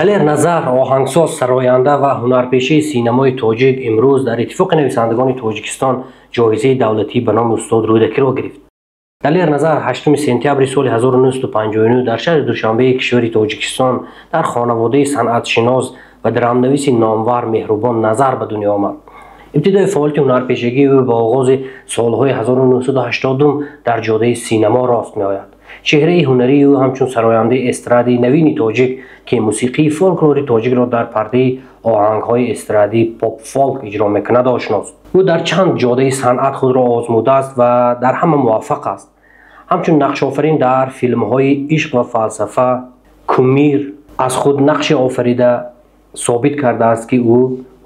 Далер Назар, оҳангсоз, сароянда ва ҳунарпешаи синамои тоҷик, имрӯз дар Иттифоқи нависандагони Тоҷикистон ҷоизаи давлатӣ ба номи устод Рӯдакиро гирифт. Далер Назар 8 сентябри соли 1959 дар шаҳри Душанбеи кишвари Тоҷикистон дар хонаводаи санъатшинос ва драмнависи номвар Меҳрубон Назар ба дунё омад. Ибтидои фаъолияти ҳунарпешагии ӯ ба оғози солҳои 1980 дар ҷодаи синамо рост меояд. Чеҳраи ҳунарии ӯ ҳамчун сарояндаи эстрадии навини тоҷик, ки мусиқии фолклори тоҷикро дар пардаи оҳангҳои эстрадии поп-фолк иҷро мекунад, ошност. Ӯ дар чанд ҷодаи санъат худро озмудааст ва дар ҳама муваффақ аст. Ҳамчун нақшофарин дар филмҳои «Ишқ ва фалсафа», «Кумир» аз худ нақше офарида собит кардааст, ки ӯ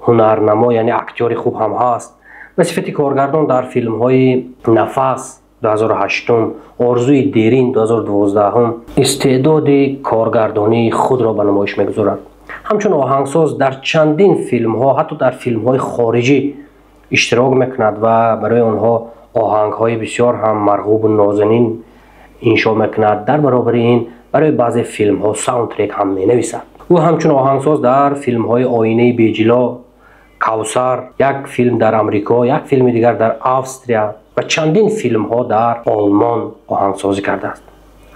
ҳунарнамо, яъне актёри хуб ҳам ҳаст. Ба сифати коргардон дар филмҳои «Нафас» 2008, «Орзуи дерин» 2012 истеъдоди коргардонии худро ба намоиш мегузорад. Ҳамчун оҳангсоз дар чандин филмҳо, ҳатто дар филмҳои хориҷӣ иштирок мекунад ва барои онҳо оҳангҳои бисёр ҳам марғубу нозанин иншо мекунад. Дар баробари ин барои баъзе филмҳо саундтрек ҳам менависад. Ӯ ҳамчун оҳангсоз дар филмҳои «Оинаи беҷило», «Кавсар», як филм дар Амрико, як филми дигар дар Австрия ва чандин филмҳо дар Олмон оҳангсозӣ кардааст.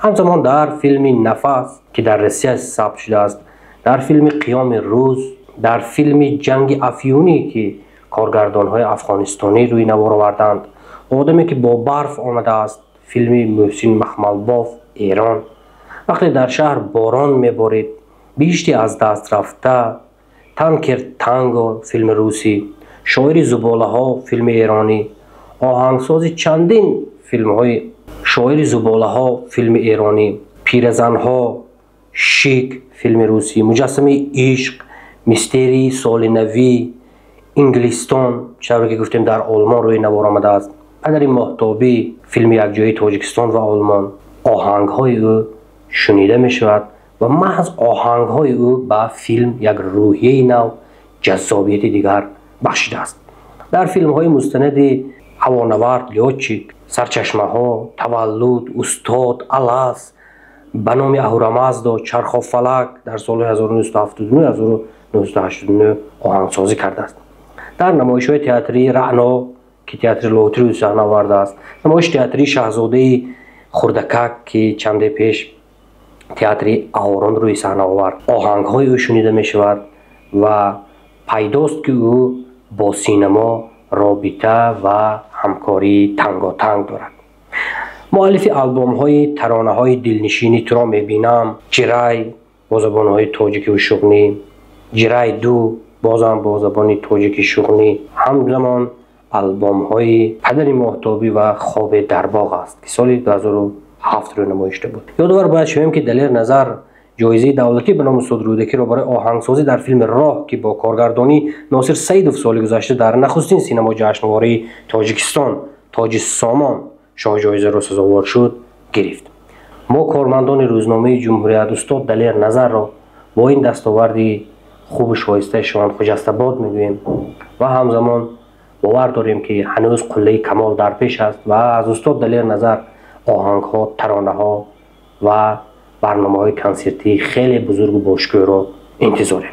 Ҳамзамон дар филми «Нафас», ки дар Россия сабт шудааст, дар филми «Қиёми рӯз», дар филми «Ҷанги афюнӣ», ки коргардонҳои афғонистонӣ рӯи навор оварданд, «Одаме ки бо барф омадааст», филми Муҳсин Махмалбоф, Эрон, «Вақте дар шаҳр борон меборид», «Биҳишти аз даст рафта», «Танкер танго», филми русӣ, «Шоири зуболаҳо», филми эронӣ, оҳангсози чандин филмҳои «Шоири зуболаҳо», филми эронӣ, «Пиразанҳо», «Шик», филми русӣ, «Муҷассамаи ишқ», «Мистерии соли навӣ», «Инглистон», чӣ ки гуфтем, дар Олмон рӯи навор омадааст, «Падари моҳтобӣ», филми якҷоии Тоҷикистон ва Олмон, оҳангҳои ӯ шунида мешавад ва маҳз оҳангҳои ӯ ба филм як рӯҳияи нав, ҷаззобияти дигар бахшидааст. Дар филмҳои мустанади «Ҳавонавард», «Лётчик», «Сарчашмаҳо», «Таваллуд», «Устод», «Алас», «Ба номи Аҳурамаздо», «Чархофалак» дар соли 1979, 1989 оҳангсозӣ кардааст. Дар намоишҳои театрии «Раъно», ки театри Лоҳутӣ рӯи саҳна овардааст, намоиши театрии «Шаҳзодаи хурдакак», ки чанде пеш театри Аҳорон рӯи саҳна овард, оҳангҳои ӯ шунида мешавад ва пайдост, ки ӯ бо синамо робита ва ҳамкории танготанг дорад. Муаллифи албомҳои таронаҳои дилнишини «Туро мебинам», «Ҷирай» бо забонҳои тоҷикиву шуғнӣ, «Ҷирай ду» бозам бо забони тоҷики шуғнӣ, ҳамзамон албомҳои «Падари моҳтобӣ» ва «Хобе дар боғ» аст, ки соли 2007 рӯй намоиш шуда буд. Ёдовар бояд шавем, ки Далер Назар ҷоизаи давлатӣ ба номи устод Рӯдакиро барои оҳангсозӣ дар филми «Роҳ», ки бо коргардонии Носир Саидов соли гузашта дар нахустин синамо ҷашнвораи Тоҷикистон «Тоҷи сомон» шоҳҷоизаро сазовор шуд, гирифт. Мо, кормандони рӯзномаи «Ҷумҳурият», устод Далер Назарро бо ин дастоварди хубу шоистаашон хуҷастабод мегӯем ва ҳамзамон бовар дорем, ки ҳанӯз қуллаи камол дар пеш аст ва аз устод Далер Назар оҳангҳо, таронаҳо ва барномаҳои консертии хеле бузургу бошукӯҳро интизорем.